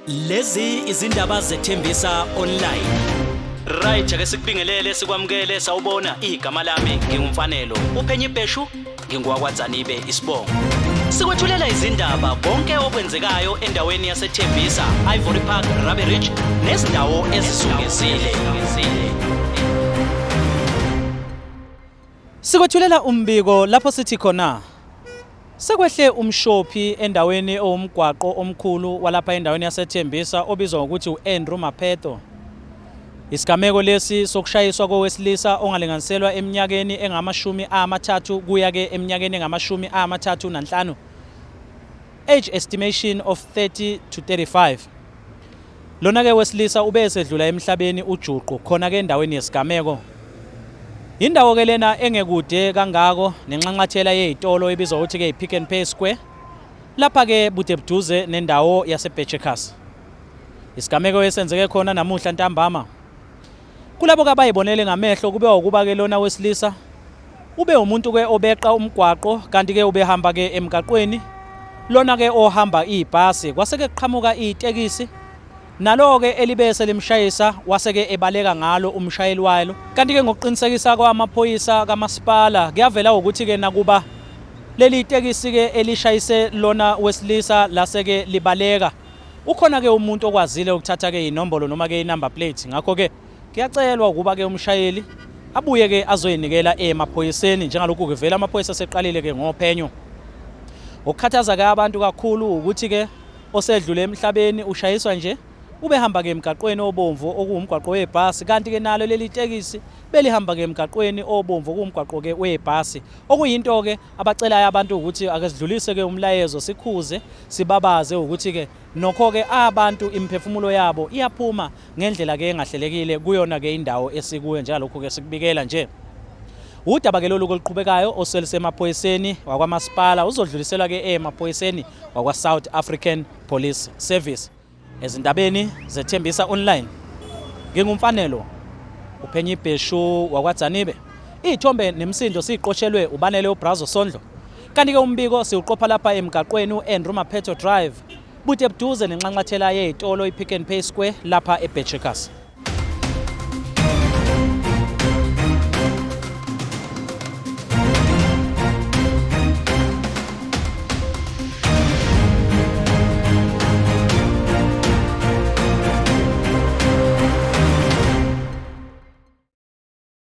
Lezi izindaba zethembisa online. Right, ake sikubingelele sikwamukele sawubona igama lami nginguMfanelo. Uphenye ibheshu ngingowakwaDzanibe isibongo. Sikwethulela izindaba konke okwenzekayo endaweni yaseThembisa, Ivory Park, Rabie Ridge nezindawo ezizungezile. Sikwethulela umbiko lapho sithi khona sekwehle umshophi endaweni owumgwaqo omkhulu walapha endaweni yaseThembisa obizwa ngokuthi u-Andrew Mapheto. Isigameko lesi sokushayiswa kowesilisa ongalinganiselwa eminyakeni engama-30 kuya ke eminyakeni engama-35. Age estimation of 30 to 35. Lona-ke wesilisa ube esedlula emhlabeni ujuqu khona-ke endaweni yesigameko. Yindawo-ke lena engekude kangako nenxanxathela yey'tolo ebizwa ukuthi-ke i-Pick and Pay Square, lapha-ke bude buduze nendawo yaseBhechekhas. Isigameko esenzeke khona namuhla ntambama. Kulabo-ke abayibonele ngamehlo kube ukuba-ke lona wesilisa ube umuntu-ke obeqa umgwaqo kanti-ke ubehamba-ke emgaqweni lona-ke ohamba ibhasi kwase-ke kuqhamuka itekisi nalo-ke elibe selimshayisa wase-ke ebaleka ngalo umshayeli walo. Kanti-ke ngokuqinisekisa kwamaphoyisa kamasipala kuyavela ukuthi-ke nakuba leli tekisi-ke elishayise lona wesilisa lase-ke libaleka ukhona-ke umuntu okwazile ukuthatha-ke inombolo noma-ke i-number plate. Ngakho-ke kuyacelwa ukuba-ke umshayeli abuye-ke azoyinikela emaphoyiseni njengalokhu kuvela amaphoyisa aseqalile-ke ngophenyo. Okukhathaza-ke abantu kakhulu ukuthi-ke osedlule emhlabeni ushayiswa nje ubehamba-ke emgaqweni obomvu okuwumgwaqo webhasi kanti-ke nalo leli tekisi belihamba-ke emgaqweni obomvu okuwumgwaqo-ke webhasi okuyinto-ke abacelayo abantu ukuthi ake sidlulise-ke umlayezo sikhuze sibabaze ukuthi-ke nokho-ke abantu imiphefumulo yabo iyaphuma ngendlela-ke engahlelekile kuyona-ke indawo esikuyo njengalokhu-ke sikubikela nje. Udaba-ke lolu oluqhubekayo oselusemaphoyiseni wakwamasipala uzodluliselwa-ke emaphoyiseni wakwa-South African Police Service. Ezindabeni zeThembisa Online, nginguMfanelo uphenya ibheshu wakwaDzanibe. Iy'thombe nemisindo siyiqoshelwe uBanele uBrazo Sondlo. Kanti-ke umbiko siwuqopha lapha emgaqweni u-Andrew Mapheto Drive, bude buduze nenxanxathela yey'tolo i-Pick and Pay Square lapha eBhechekhas.